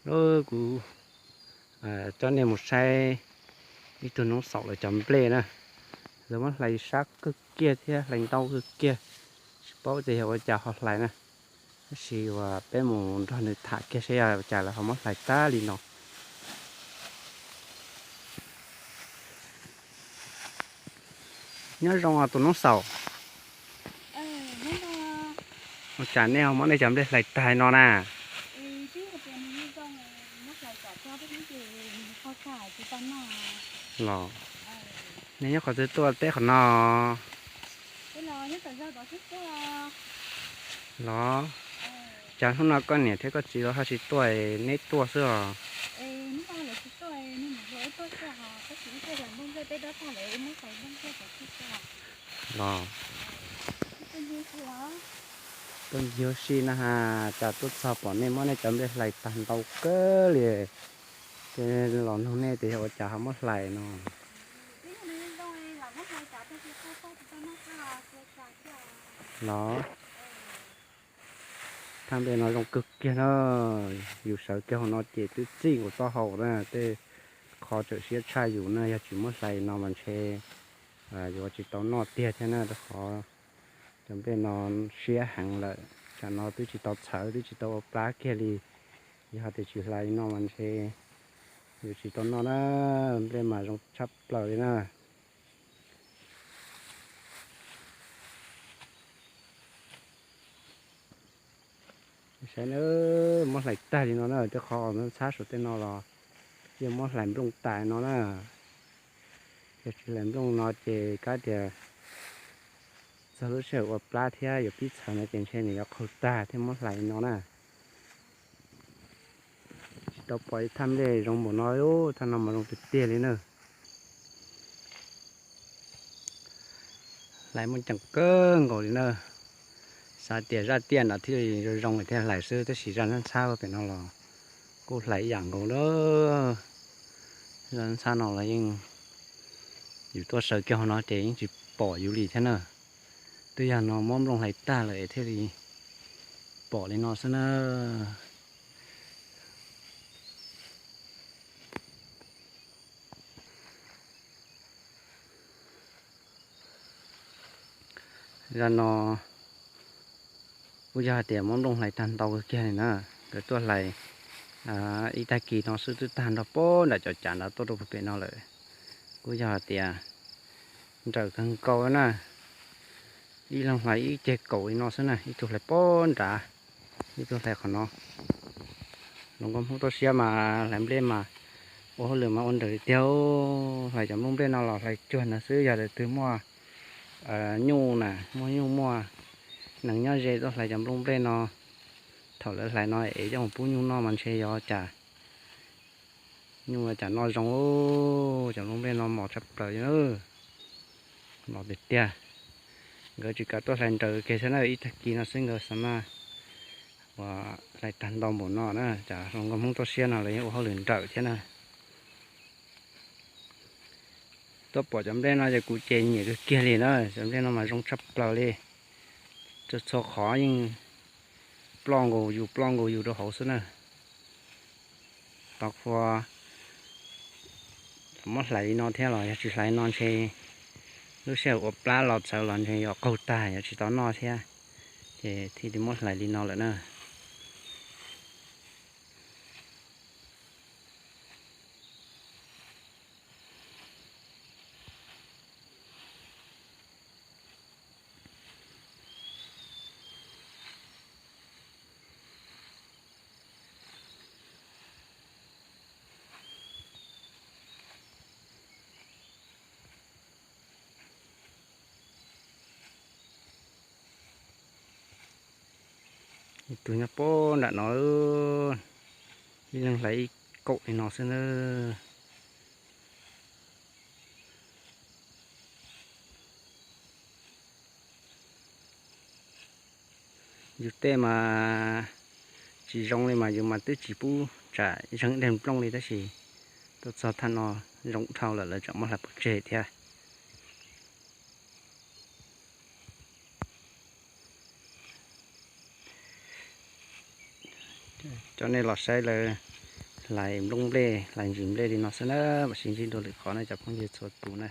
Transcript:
Kuv coj nej mus saib ib tug noob xaum lawv cov nplej na. Lawv muab hlais sab kawg kiag thiab hlais ntau kawg kiag, tsis paub tias yog ua cas ho hlais na. Tab sis uas peb mus nrog nws tham kiag seb yog ua cas lawv ho muab hlais tag li no. Nyob zoo tus noob xaum. Ua cas nej ho muab nej cov nplej hlais tag no na? Los, nej nyob qhov twg tuaj teb qhov no? Los, cas hnub no koj niam thiab koj txiv los ho tsis tuaj, neb tuaj xwb os? Los, tuaj ncig ua si na has, cas tuaj txog pom nej muab nej cov nplej hlais tag ntau kawg li, ces los nug nej tias yog ua cas ho muab hlais no. Los, thaj nplej no zoo kawg kiag na, yus sawv kiag hauv no ces twb txij nkaus taub hau na, tej qho txawm siab tshaj yus na, yog tsis muab hlais no mas ntshe yuav tsis tau noj tiag thiab na, rau qhov cov nplej no siab heev lawm, tsam no twb tsis tau txhawv twb tsis tau ua plab kiag li. Yog hais tias tsis hlais li no mas ntshe yuav tsis tau noj na, nplej mas zoo tshaj plaws li na. Saib na, muab hlais tag li no na, tej qhov ntxhab saum tej no los yeej muab hlais nplooj tas no na. Yog tsis hlais nplooj no ces kav tias txog lub sij hawm ua plab thiab yuav pib txhawv no ces ntshe nws yuav qaug tag thiab muab hlais li no na. Tsis tau pom ib thaj nplej zoo npaum no, thaj no mas zoo tiag tiag li na. Hlais muaj ceem kawg nkaus li na. Xav tias zaj tiaj no thiaj li zoo zoo thiaj hlais xwb, tab sis zaj ntxhab ntxhab pem no los kuj hlais ib yam nkaus na. Zaj ntxhab no los yeej, yus tuaj sawv kiag hauv no ces yeej tsis pom yus li thiab na. Twb yog no muab nplooj hlais tag lawm es thiaj li pom li no xwb na. Zaj no kuj yog hais tias muab nplooj hlais tag ntau kawg kiag li na. Nkawd tuaj hlais ib tag kis no xwb twb tag nrho pem nram cov cav nrad tuaj rau pem no lawm. Kuj yog hais tias nrawm kawg nkaus na. Ib leeg hlais ib ceg kaum li no xwb na, ib tug hlais pem nrad, ib tug hlais qhov no. Hluas nkauj Hmoob tuaj siab mas hlais nplej mas ua hauj lwm mas ua nrawm li tiag. Hlais cov nplooj nplej no los hlais cuag ntawd xwb, yog tus twg muaj nyuj na, muaj nyuj muaj nees nyob ze tuaj hlais cov nplooj nplej no, thaum lawv hlais no es coj mus pub nyuj noj mas ntshe yog cas nyuj cas noj zoo. Cov nplooj nplej no mos tshaj plaws li na. Mos tiag tiag. Nkawd tsis kam tuaj hlais nrawm kiag thiab na, ib tag kis no xwb nkawd xav mas ua hlais tag ntau npaum no na. Cas hluas nkauj Hmoob tuaj siab no lawv yeej ua hauj lwm nrawm thiab na. Tuaj pom cov nplej no ces kuv ces nyiam kawg kiag li na, cov nplej no mas zoo tshaj plaws li. Txhua txhua qhov yeej ploj nkaus yus ploj nkaus yus rau hauv xwb na. Tau qhua muab hlais li no thiab los yog tsis hlais li no ntshe lub sij hawm ua plab los txhawv los ntshe yuav qaug tag yuav tsis tau noj thiab, ces thiaj li muab hlais li no lawm na. Ib tug nyob pem nram no, ib leeg hlais ib kaum li no xwb na. Yus tej mas tsis zoo li mas yus mas twb tsis pub tsam zeeg dej nplooj li, tab sis tuaj txog thaj no zoo dhau lawm lawv tseem muab hlais pov tseg thiab. Coj nej los saib lawv Hlais nplooj nplej, hlais ntsis nplej li no xwb na, mam sib ntsib dua lwm qhov na cov phooj ywg txhua tus na.